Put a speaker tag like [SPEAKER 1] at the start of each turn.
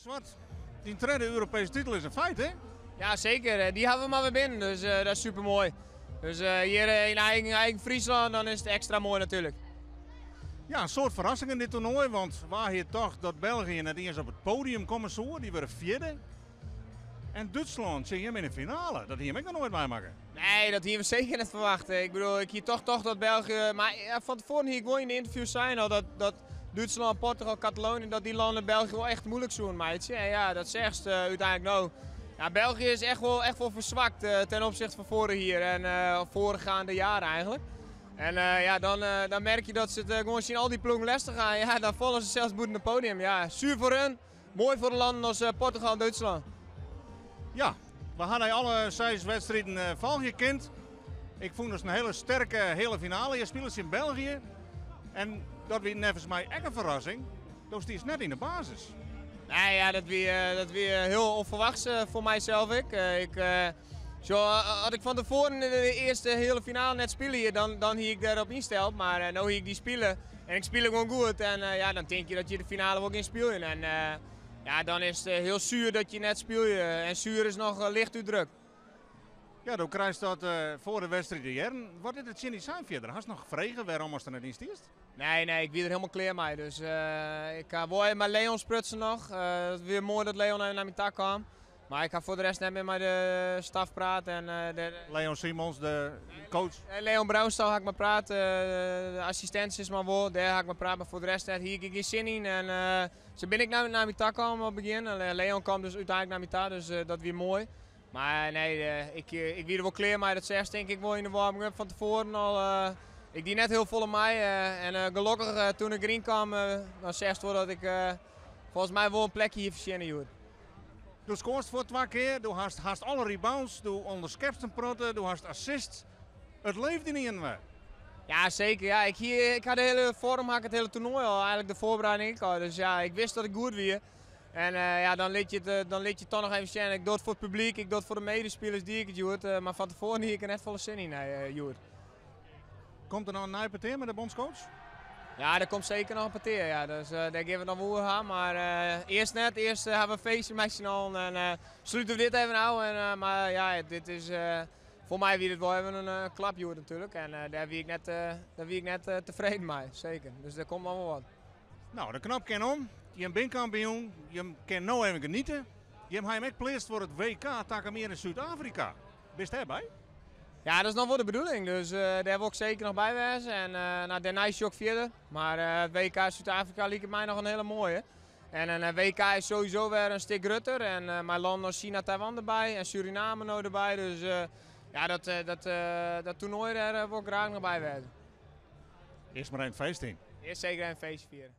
[SPEAKER 1] Zwart, dyn tredde Europeeske titel is in feit, hè?
[SPEAKER 2] Ja, seker. Dy hawwe we mar wer binnen, dus dat is super moai. Dus hjir yn eigen Fryslân, dan is it ekstra moai natuerlik.
[SPEAKER 1] Ja, in soad ferrassingen yn dit toernoai, want wa hie tocht dat België net iens op it poadium komme soe? Dy wurde fjirde. En Dútslân tsjin jim yn de finale, dat hie jim ek noch noait meimakke.
[SPEAKER 2] Nee, dat hiene we seker net ferwachte. Ik bedoel, ik hie toch tocht dat België. Mar ja, fan tefoaren hie ik wol yn de ynterviews sein al dat Dútslân, Portugal, Catalonië, dat dy lannen België wol echt muoilik soene meitsje. En ja, dat seachst úteinlik no. Ja, België is echt wol ferswakt ten opzichte fan foarich jier en foargeande jaren eigenlijk. En ja, dan merk je dat se it gewoan tsjin al dy ploegen lestich ha. Ja, dan falle se sels bûten it poadium. Ja, soer foar harren, moai foar de lannen as Portugal en Dútslân.
[SPEAKER 1] Ja, we hawwe alle seis wedstriden folgje kind. Ik fûn it in hiele sterke heale finale. Je spile tsjin België. En dat wie neffens my ek in ferrassing. Do stiest net yn de basis.
[SPEAKER 2] Nee, ja, dat wie hiel ûnferwachts foar mysels ek. Sa, as ik fan tefoaren de earste heale finale net spile, dan hie ik dêrop ynsteld. Mar no hie ik dy spile en ik spile gewoan goed. En ja, dan tink je dat je de finale wol gean spyljen. En ja, dan is it hiel soer dat je net spylje. En soer is noch licht útdrukt.
[SPEAKER 1] Ja, do krijst dat foar de wedstriid te hearren. Wat is it tsjin dy sein fierder? Hast noch frege wêrom ast der net yn stiest?
[SPEAKER 2] Nee, ik wie der hielendal klear mei. Dus ik ha wol even mei Leon sprutsen noch. It wie moai dat Leon even nei my ta kaam. Mar ik ha foar de rest net mear mei de staf praat. En
[SPEAKER 1] Leon Simons, de coach.
[SPEAKER 2] Leon Brounstal ha ik mei praat, de assistint sis mar wol. Dêr ha ik mei praat, mar foar de rest net hie ik gjin sin yn. En se binne ek nei my ta kaam op it begjin. En Leon kaam dus úteinlik nei my ta, dus dat wie moai. Mar nee, ik wie der wol klear mei. Dat seachst tink ik wol yn de warming-up fan tefoaren al. Ik die net hiel folle mei. En gelokkich doe't ik deryn kaam, dan seachst wol dat ik neffens my wol in plekje hjir fertsjinne hjoed.
[SPEAKER 1] Do skoarst foar twa kear, do hast alle rebounds, do ûnderskepst in protte, do hast assists. It leeft ynienen wer.
[SPEAKER 2] Ja, seker. Ja, ik ha de hiele foarm, ha ik it hiele toernoai al, eigentlik de foarbereiding ek al. Dus ja, ik wist dat ik goed wie. En ja, dan lit je it toch noch even sjen. Ik doch it foar it publyk, ik doch it foar de medespilers die ik it hjoed. Mar fan tefoaren hie ik der net folle sin yn, nee, hjoed.
[SPEAKER 1] Komt der noch in nij petear mei de bûnscoach?
[SPEAKER 2] Ja, der komt seker noch in petear. Ja. Dus dêr gean we it noch wol oer ha. Mar earst net. Earst hawwe we in feestje mei syn allen en slute we dit even ôf. En, mar ja, dit is, foar my wie dit wol even in klap hjoed natuerlik. En dêr wie ik net tefreden mei, seker. Dus der komt noch wol wat.
[SPEAKER 1] No, de knop kin om. Jim binne kampioen. Jim kinne no even genietsje. Jim hawwe him ek pleatst foar it WK takom jier yn Súd-Afrika. Bist dêrby?
[SPEAKER 2] Ja, dat is noch wol de bedoeling. Dus dêr wol ik seker noch by wêze. En no, dêrnei sjoch ik fierder. Mar it WK Súd-Afrika liket my noch in hiele moaie. En in WK is sowieso wer in stik grutter. En mei lannen as Sina, Taiwan derby en Suriname no derby. Dus ja, dat toernoai dêr wol ik graach noch by wêze.
[SPEAKER 1] Earst mar even feest yn.
[SPEAKER 2] Earst seker even feestje fiere.